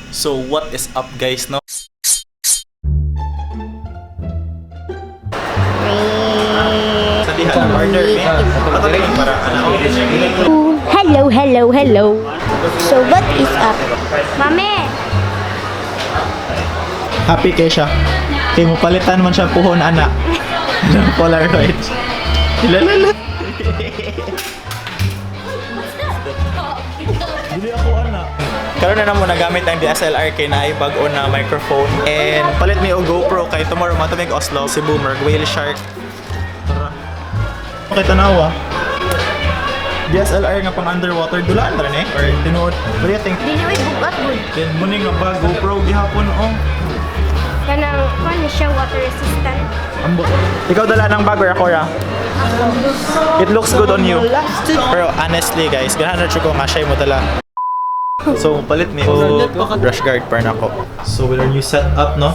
So what is up, guys, no? Sa diha na order eh. Ato lang para ano. Hello, hello, hello. So what is up? Mami! Happy kay siya. Kay mo palitan man siya puhon ana. Ng Polaroid. Lalala. Dili ako ana. Karon na namo nagamit ang DSLR kay naay bag-o na microphone and palit mi og GoPro kay tomorrow matumig Oslo, Cebu, Merg, Whale Shark. Tara. Okay, tanawa. DSLR nga pang underwater dulaan ra ni or tinuod. What do you think? Dili oy bugat gud. Then muning nga ba GoPro gihapon oh. Kanang kuan ni siya, water resistant. Ambot. Ikaw dala ng bag or ako ra? It looks good on you. Pero honestly guys, ganahan na ko nga siya mo dala. So palit mi og brush guard para nako. So with our new setup, no?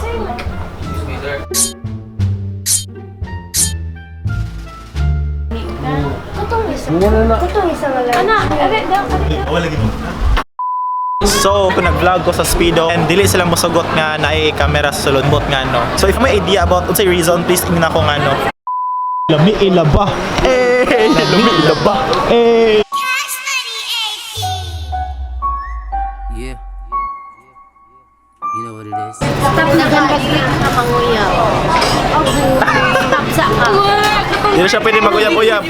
Katong isa. Katong isa nga lang. Ana, are daw. Wala lagi mo. So, kung nag-vlog ko sa Speedo and dili sila mosugot nga naay camera sa sulod bot nga no. So if may idea about unsay reason, please ingna ko nga no. Lami ilaba. Eh, lami ilaba. Eh. Yeah. You know what it is. Stop na gan pag-click ka manguyab. Stop sa ka. Dili siya pwede maguyab-uyab.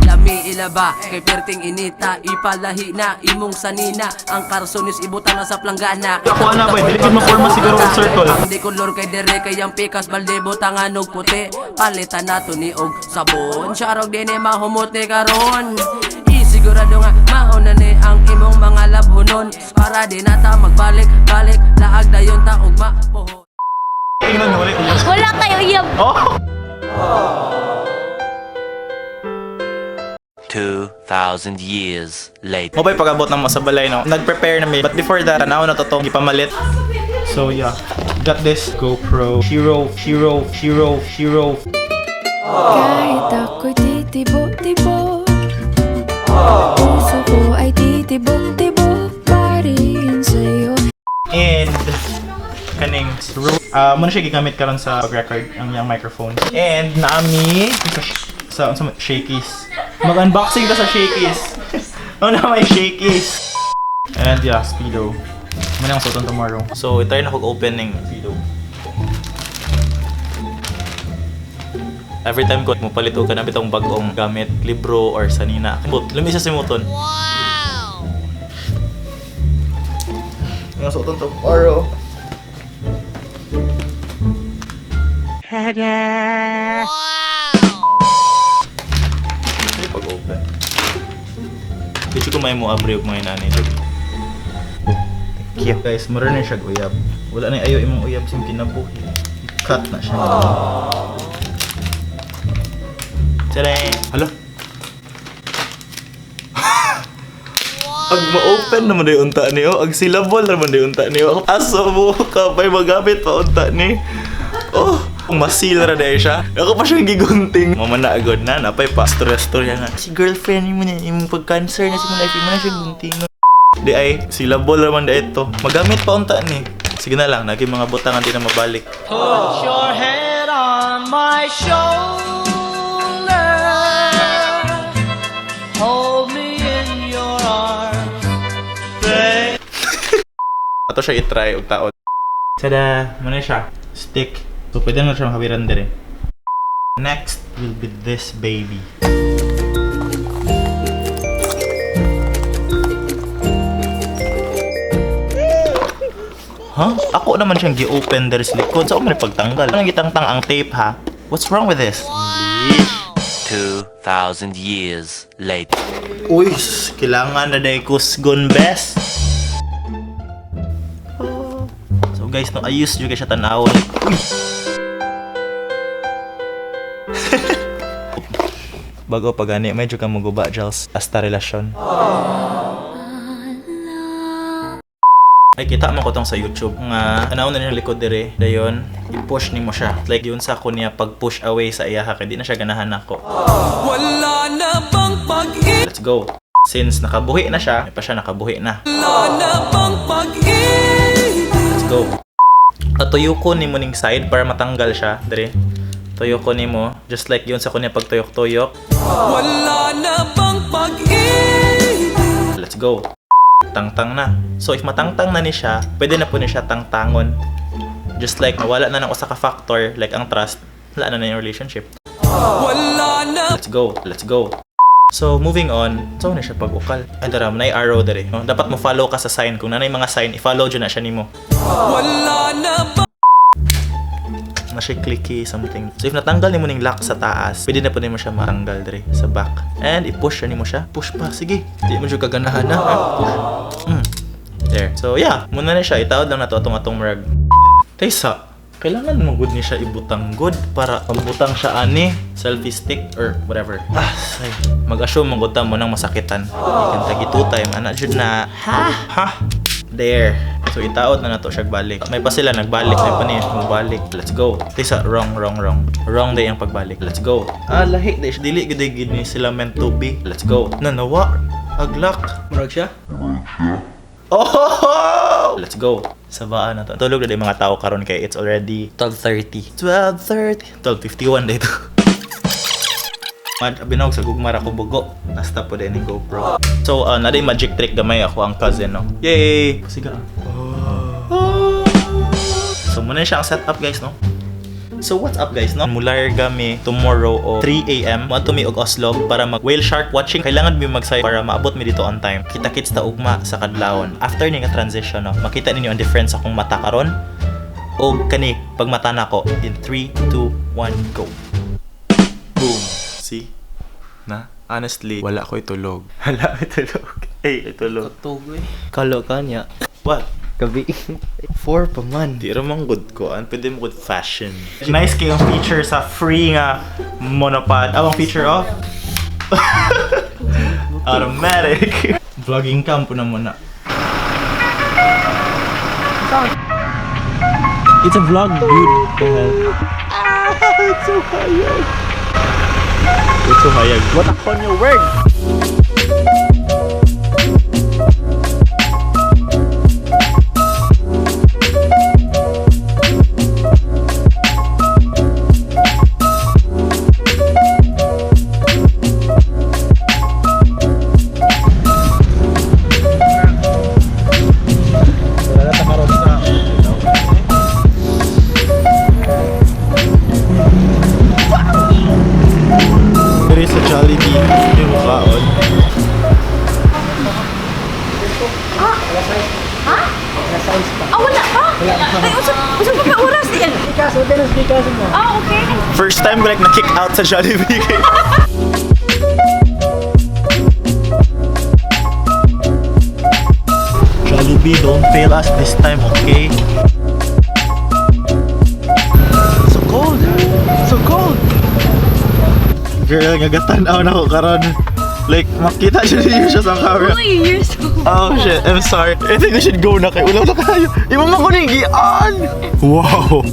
Lami ilaba kay perting inita, ipalahi na imong sanina ang karsonis ibutang na sa planggana. Ako, ana, boy. Dili gid maporma siguro og circle. Ang di kolor kay dere kay ang pikas balde butangan og puti, palitan nato ni og sabon siya dinhi mahumot ni karon. Isigurado nga mauna ni ang imong mga labhonon para di na ta magbalik balik laag dayon ta og mapuhon. Ingnan nga wala uyab. Wala kayo uyab. Oh. 2,000 years later. Mo ba'y pag-abot na mo sa balay, no? Nag-prepare na mi. But before that, tanaw na to tong gipamalit. So yeah, got this GoPro Hero Hero Hero Hero. Kahit ako'y titibok-tibok, puso ko ay titibok-tibok pa rin sa'yo. And kaning muna siya gigamit karon sa record ang iyang microphone. And naami sa shakies. Mag-unboxing ta sa shakies. Ano na may shakies. And yeah, Speedo. Muna ang suoton tomorrow. So, itry na kog opening Speedo. Every time ko mo palit og kanang bitong bag-ong gamit, libro or sanina. But lami sa simuton. Wow. Ang suoton tomorrow. Wow! Pag-open. Dito ko may mo abri og mga nanay dito. Oh, thank you. Guys, mura na siya uyab. Wala na ayo imong uyab sa kinabuhi. Cut na siya. Tada! Hala? Ag ma-open naman na unta niyo. Ag silabol naman na unta niyo. Aso mo ka pa'y magamit pa unta ni. Oh, masil ra dahil siya. Ako pa siyang gigunting. Mama na agad na, napay pa. Storya-storya na. Si girlfriend mo na, imong pag-cancer na si mo life, mo na siya gunting. Di ay, silabol raman di ito. Magamit pa unta ni. Sige na lang, naging mga butang di na mabalik. Put your head on my shoulder. Hold me in your arms. Babe. Ato siya i-try og taon. Tada! Muna siya. Stick. So, pwede na siya makawiran dire. Next will be this baby. Huh? Ako naman siyang gi-open there sa likod. Sa man pagtanggal? Anong gitangtang ang tape ha? What's wrong with this? English. 2,000 years later. Uy, kailangan na dahil kusgon best. So guys, no, ayos juga siya tanawon. Uy! Bago pa gani, medyo ka muguba, Jels. Hasta relasyon. Ay, kita mo ko tong sa YouTube nga anaw na niya likod dire dayon i-push nimo siya like yun sa ako niya pag push away sa iya kay di na siya ganahan nako. Wala na bang pag-ibig? Let's go. Since nakabuhi na siya, may pa siya nakabuhi na. Wala na bang pag-ibig? Go. Tuyukon nimo ning side para matanggal siya. Dre. Tuyukon nimo. Just like yun sa kunya pagtuyok-tuyok. Wala na bang pag-ibig? Let's go. Tangtang na. So if matangtang na ni siya, pwede na po ni siya tangtangon. Just like wala na ng usa ka factor like ang trust, wala na na yung relationship. Wala na. Let's go. Let's go. So moving on, so na siya pag-ukal. Ay dara, na arrow dere. No? Dapat mo follow ka sa sign. Kung nanay mga sign, i-follow jud na siya nimo. Wala na ba? Na siya clicky something. So if natanggal nimo ning lock sa taas, pwede na po nimo siya matanggal dere sa back. And i-push na nimo siya. Push pa, sige. Di mo jud kaganahan na. Ha? Push. There. So yeah, muna na siya. Itaod lang nato atong atong murag. Taysa, kailangan mo good ni siya ibutang good para pambutang siya ani selfie stick or whatever. Ah, say. Mag-assume man gud ta mo nang masakitan. Ikan tagi two time ana jud na. Ha? Ha? There. So itaod na nato siya balik. May pa sila nagbalik, may pa niya mobalik. Let's go. Taysa, wrong, wrong, wrong. Wrong day ang pagbalik. Let's go. Ah, lahi day siya. Dili gud gid ni sila meant to be. Let's go. Nanawa. Aglak. Murag siya? Oh! Let's go. Sabaan na to. Tulog na din mga tao karon kay it's already 12:30. 12:30. 12:51 dito. Mad binog sa gugmara ko bugo. Nasta po din ni GoPro. So, na magic trick gamay ako ang cousin, no. Yay! Siga. Oh. So, muna siya ang setup, guys, no? So what's up, guys, no? Mular gami tomorrow o 3 a.m. Moadto mi og Oslob para mag whale shark watching. Kailangan mi magsay para maabot mi dito on time. Kita-kits ta ugma sa kadlawon. After ni nga transition, no, makita ninyo ang difference akong mata karon og kani pag mata nako in 3 2 1 go. Boom. See? Na? Honestly, Wala ko'y tulog. Hala, tulog. Ay, tulog. Tugoy. Kalo ka niya. What? Gabi. 4 pa man. Di ra man good ko. Ang pwede mo good fashion. Nice kayong feature sa free nga monopod. Ah, ang feature of? Automatic. Vlogging cam po na muna. It's a vlog, dude. The hell? Ah, it's so hayag. It's so hayag. What a your word? Wala ta karon sa. Diri sa Jollibee yung kaon. Ah, wala pa? Ay, unsa pa ka oras diyan? Ah, okay. First time ko like na-kick out sa Jollibee. Jollibee, don't fail us this time, okay? So cold! So cold! Girl, gagatan-aw na ko karon. Like, makita siya niyo siya sa camera. Uy, you're so. Oh shit, I'm sorry. I think we should go na kay ulaw na kayo. Imo man ko ning gian. Wow.